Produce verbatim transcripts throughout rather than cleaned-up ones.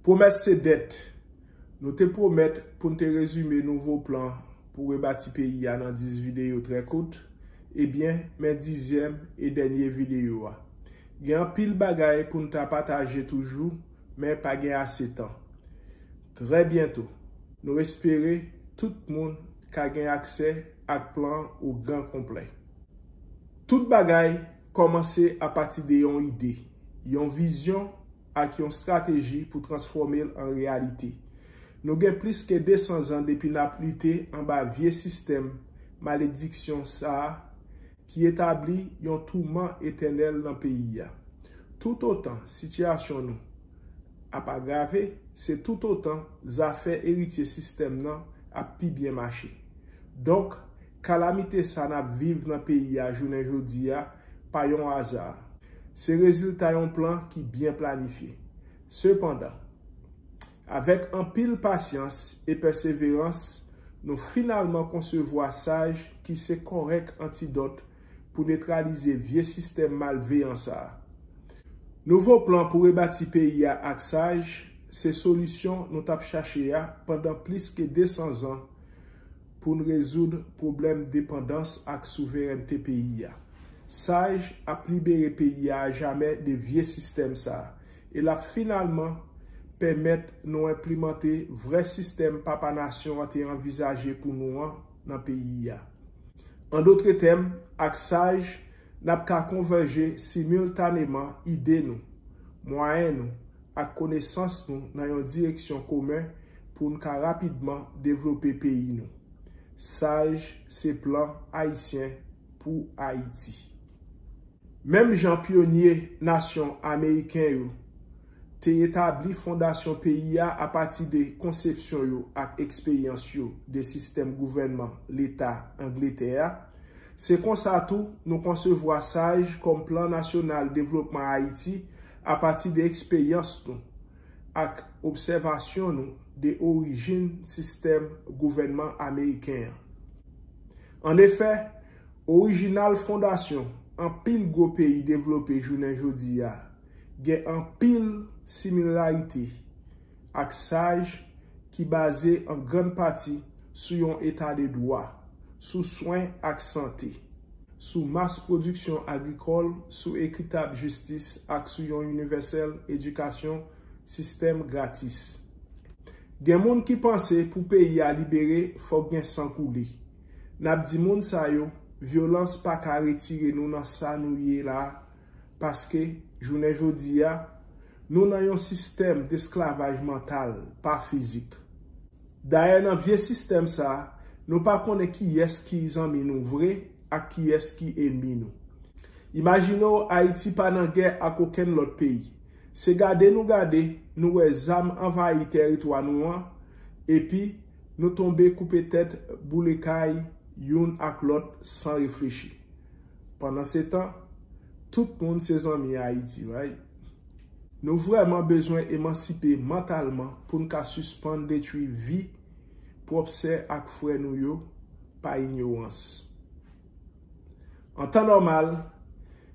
Pwomès se dèt. Nou te pwomèt pou n te rezime nouvo plan pou rebati peyi a nan dis videyo trè kout. Ebyen, men dizyèm e dènye videyo a. Gen anpil bagay pou n ta pataje toujou, men pa gen ase tan. Trè byento, nou espere tout moun ka gen aksè ak plan ou gran konplè. Tout bagay kòmanse apati de yon ide, yon vizyon ak yon strateji pou transfòme l an reyalite. Nou gen plis ke de san zan depi n ap lite anba vye sistèm malediksyon sa a ki etabli yon touman etènèl nan peyi a. Toutotan sitiyasyon nou ap agrave, se toutotan zafè eritye sistèm nan ap pi byen mache. Donk, kalamite sa n ap viv nan peyi a jounen jodi a pa yon aza. Se rezilta yon plan ki byen planifye. Sepandan, avèk anpil pasyans e pèseverans, nou finalman konsevwa SAJ ki se kòrèk antidòt pou netralize vye sistèm malveyan sa a. Nouvo plan pou rebati peyi a ak SAJ se solisyon nou t ap chache a pandan plis ke de san zan pou n rezoud pwoblèm depandans ak souverènte peyi a. SAJ ap libere peyi a ajamè de vye sistèm sa a e l ap finalman pèmèt nou enplimante vrè sistèm papa nasyon an te anvizaje pou nou an nan peyi a. An dotre tèm, ak SAJ, n ap ka konvèje similtaneman ide nou, mwayen nou, ak konesans nou nan yon direksyon komen pou n ka rapidman devlope peyi nou. SAJ se plan ayisyen pou Ayiti. Menm jan pyonye nasyon ameriken yo te etabli fondasyon peyi a apati de konsepsyon yo ak eksperyans yo de sistèm gouvènman Leta Angletè a, se konsa tou nou konsevwa SAJ kòm Plan Nasyonal Devlopman Ayiti apati de eksperyans nou ak obsèvasyon nou de orijin sistèm gouvènman ameriken an. Annefè, orijinal fondasyon anpil gwo peyi devlope jounen jodi a gen anpil similarite ak SAJ ki baze an grann pati sou yon eta de dwa, sou swen ak sante, sou mas pwodiksyon agrikòl, sou ekitab jistis ak sou yon inivèsèl edikasyon sistèm gratis. Gen moun ki panse pou peyi a libere, fòk gen san koule. N ap di moun sa yo, vyolans pa ka retire nou nan sa nou ye la a, paske, jounen jodi a, nou nan yon sistèm desklavaj mantal, pa fizik. Dayè, nan vye sistèm sa a, nou pa konnen kiyès ki zanmi nou vre ak kiyès ki enmi nou. Imajine w Ayiti pa nan gè ak okenn lòt peyi. Se gade nou gade, nou wè zam anvayi tèritwa nou an, epi nou tonbe koupe tèt, boule kay youn ak lòt san reflechi. Pandansetan, tout moun se zanmi Ayiti, right? Nou vrèman bezwen emansipe mantalman pou n ka sispann detwi vi pwòp sè ak frè nou yo pa inyorans. An tan nòmal,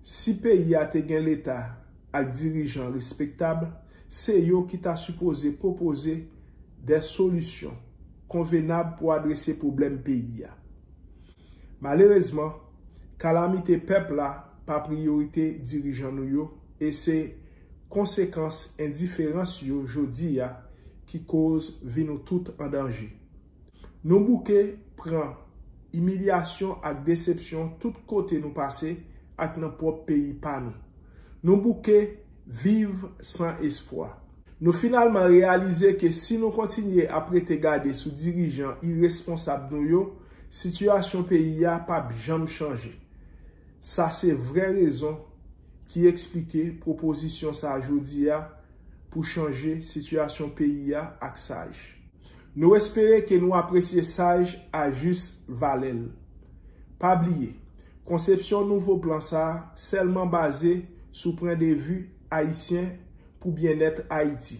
si peyi a te gen Leta ak dirijan respektab, se yo ki ta sipoze pwopoze de solisyon konvenab pou adrese pwoblèm peyi a. Malerezman, kalamite pèp la pa priyorite dirijan nou yo e se konsekans endiferans yo jodi a ki koz vi nou tout an danje. Nou bouke pran imilyasyon ak desepsyon tout kote nou pase ak nan pwòp peyi pa nou. Nou bouke viv san espwa. Nou finalman reyalize ke si nou kontinye ap rete gade sou dirijan iresponsab nou yo, sitiyasyon peyi a p ap janm chanje. Sa se vrè rezon ki eksplike pwopozisyon sa jodi a pou chanje sitiyasyon peyi a ak SAJ. Nou espere ke nou apresye SAJ a jis valè l. Pa bliye, konsepsyon nouvo plan sa a sèlman baze sou pwenndevi ayisyen pou byennèt Ayiti.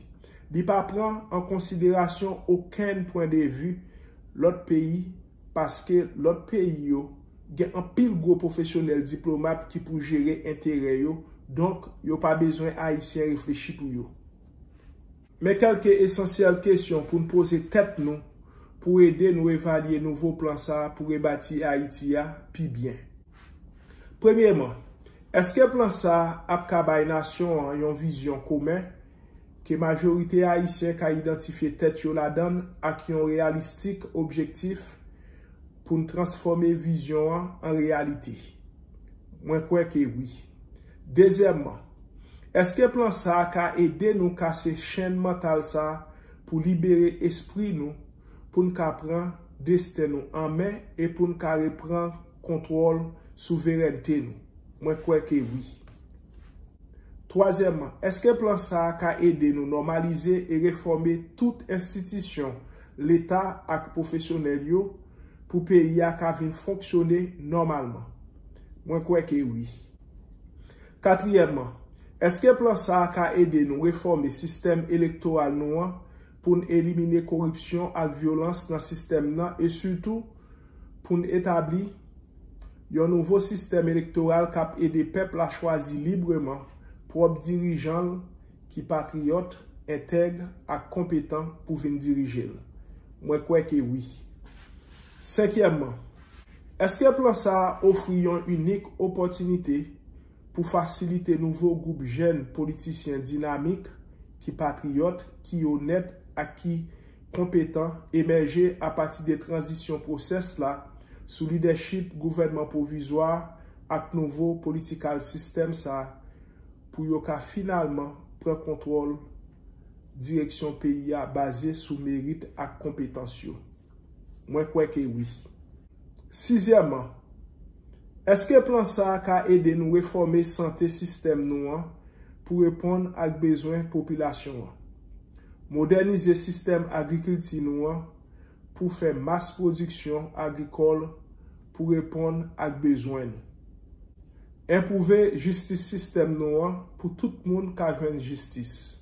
Li pa pran an konsiderasyon okenn pwenndevi lòt peyi, paske lòt peyi yo gen anpil gwo pwofesyonèl diplomat ki pou jere enterè yo, donk yo pa bezwen Ayisyen reflechi pou yo. Men kèlke esansyèl kesyon pou n poze tèt nou pou ede nou evalye nouvo plan sa a pou rebati Ayiti a pi byen. Premyèman, èske plan sa a ap ka bay nasyon an yon vizyon komen ke majorite Ayisyen ka idantifye tèt yo ladan l ak yon reyalistik objektif pou n transfòme vizyon an an reyalite? Mwen kwè ke wi. Dezyèmman, èske plan sa a ka ede nou kase chenn mantal sa a pou libere espri nou, pou n ka pran desten nou an men e pou n ka reprann kontwòl souverènte nou? Mwen kwè ke wi. Twazyèmman, èske plan sa a ka ede nou nòmalize e refòme tout enstitisyon Leta ak pwofesyonèl yo pou peyi a ka vin fonksyone nòmalman? Mwen kwè ke wi. Katriyèmman, èske plan sa a ka ede nou refòme sistèm elektoral nou an pou n elimine koripsyon ak vyolans nan sistèm nan e sitou pou n etabli yon nouvo sistèm elektoral k ap ede pèp la chwazi libreman pwòp dirijan l ki patriyòt, entèg ak konpetan pou vin dirije l? Mwen kwè ke wi. Senkyèmman, èske plan sa a ofri yon inik opòtinite pou fasilite nouvo gwoup jèn politisyen dinamik, ki patriyòt, ki onèt ak ki konpetan emèje apati de tranzisyon pwosès la sou lidèchip gouvènman pwovizwa ak nouvo politikal sistèm sa pou yo ka finalman pran kontwòl direksyon peyi a baze sou merit ak konpetans yo? Mwen kwè ke wi. Sizyèmman, èske plan sa a ka ede nou refòme sante sistèm nou an pou reponn ak bezwen popilasyon an? Modènize sistèm agrikilti nou an pou fè mas pwodiksyon agrikòl pou reponn ak bezwen nou. Enpwouve jistis sistèm nou an pou tout moun ka jwenn jistis.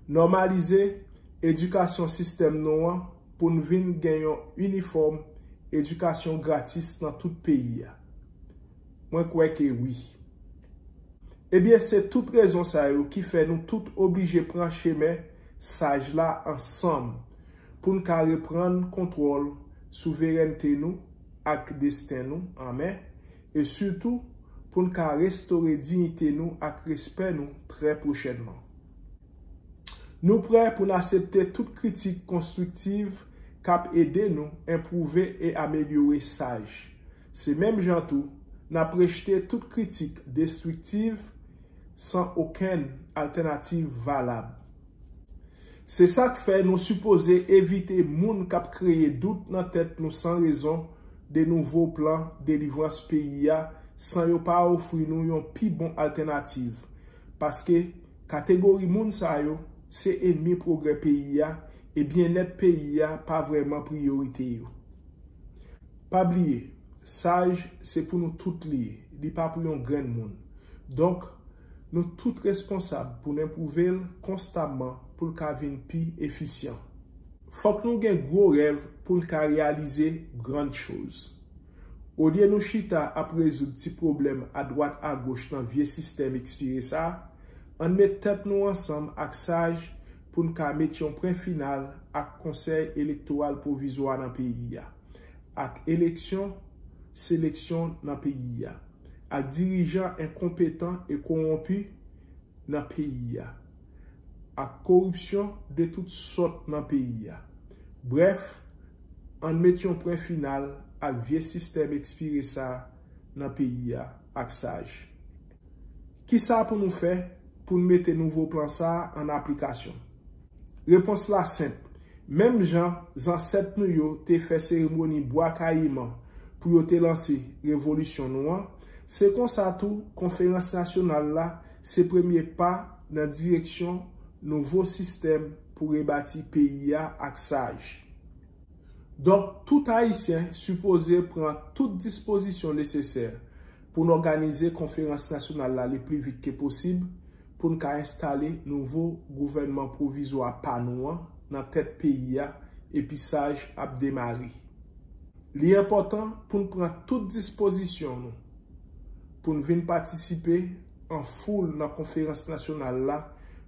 Nòmalize edikasyon sistèm nou an pou n vin gen yon inifòm edikasyon gratis nan tout peyi a. Mwen kwè ke wi. Ebyen, se tout rezon sa yo ki fè nou tout oblije pran chemen saj la ansanm pou n ka reprann kontwòl souverènte nou ak desten nou an men e sitou pou n ka restore diyite nou ak respè nou trè pwochènman. Nou prè pou n aksepte tout kritik konstriktiv k ap ede nou enpwouve e amelyore saj. Se menm jan tou, n ap rejte tout kritik destriktiv san okenn altènativ valab. Se sa k fè nou sipoze evite moun k ap kreye dout nan tèt nou san rezon de nouvo plan delivrans peyi a san yo pa ofri nou yon pi bon altènativ. Paske kategori moun sa yo se enmi pwogrè peyi a e byennèt peyi a pa vrèman priyorite yo. Pa bliye, saj se pou nou tout li ye, li pa pou yon grenn moun. Donk, nou tout responsab pou n enpwouve l konstamman pou l ka vin pi efisyan. Fòk nou gen gwo rèv pou n ka reyalize grann choz. Olye nou chita ap rezoud ti pwoblèm adwat agoch nan vye sistèm ekspire sa a, ann met tèt nou ansanm ak saj pou n ka met yon pwen final ak Konsèy Elektoral Pwovizwa nan peyi a, ak eleksyon, seleksyon nan peyi a, ak dirijan enkonpetan e kowonpi nan peyi a, ak koripsyon de tout sòt nan peyi a. Brèf, ann met yon pwen final ak vye sistèm ekspire sa a nan peyi a ak saj. Kisa pou nou fè pou n mete nouvo plan sa a an aplikasyon? Repons la senp. Menm jan zansèt nou yo te fè seremoni Bwa Kayiman pou yo te lanse revolisyon nou an, se konsa tou Konferans Nasyonal la se premye pa nan direksyon nouvo sistèm pou rebati peyi a ak saj. Donk, tout Ayisyen sipoze pran tout dispozisyon nesesè pou n òganize Konferans Nasyonal la le pli vit ke posib pou n ka enstale nouvo gouvènman pwovizwa pa nou an nan tèt peyi a epi saj ap demare. Li enpòtan pou n pran tout dispozisyon nou pou n vin patisipe an foul nan Konferans Nasyonal la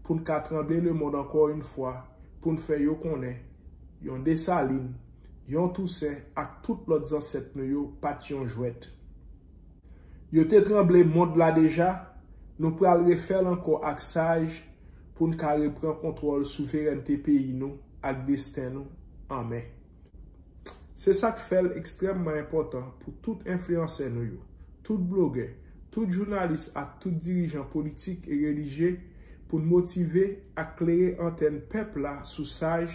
pou n ka tranble lemonn ankò yon fwa, pou n fè yo konnen yon Desalin, yon Tousen ak tout lòt zansèt nou yo pa t yon jwèt. Yo te tranble mond la deja, nou pral refè l ankò ak saj pou n ka reprann kontwòl souverènte peyi nou ak desten nou an men. Se sa k fè l ekstrèmman enpòtan pou tout enfliyansè nou yo, tout blogè, tout jounalis ak tout dirijan politik e relijye pou n motive ak klere antèn pèp la sou saj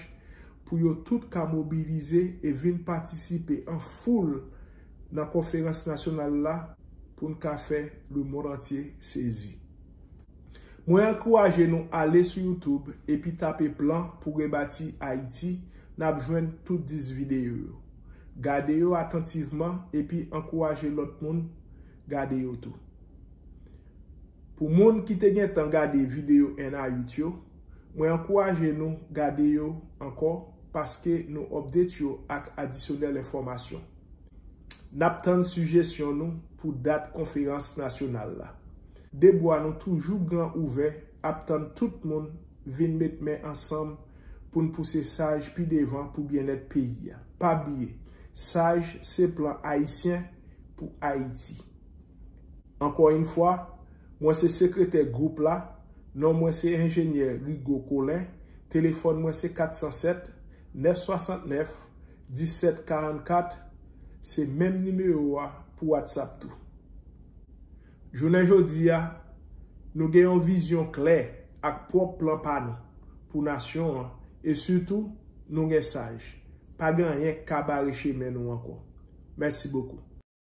pou yo tout ka mobilize e vin patisipe an foul nan konferans nasyonal la pou n ka fè lemonn antye sezi. Mwen ankouraje nou ale sou YouTube epi tape Plan pou Rebati Ayiti, n ap jwenn tout dis videyo yo. Gade yo atantivman epi ankouraje lòt moun gade yo tou. Pou moun ki te gentan gade videyo en a uit yo, mwen ankouraje nou gade yo ankò paske nou update yo ak adisyonèl enfòmasyon. N ap tann sijesyon nou pou dat konferans nasyonal la. De bra nou toujou gran ouvè ap tann tout moun vin met men ansanm pou n pouse saj pi devan pou byennèt peyi a. Pa bliye, saj se plan ayisyen pou Ayiti. Ankò yon fwa, mwen se sekretè gwoup la, non mwen se enjenyè Rigaud Colin, telefòn mwen se kat san sèt, nèf swasantnèf, disèt karannkat, se menm nimewo a pou WhatsApp tou. Jounen jodi a, nou gen yon vizyon klè ak pwòp plan pa nou pou nasyon an e sitou nou gen saj. Pa gen anyen k ka bare chemen nou ankò. Mèsi bokou.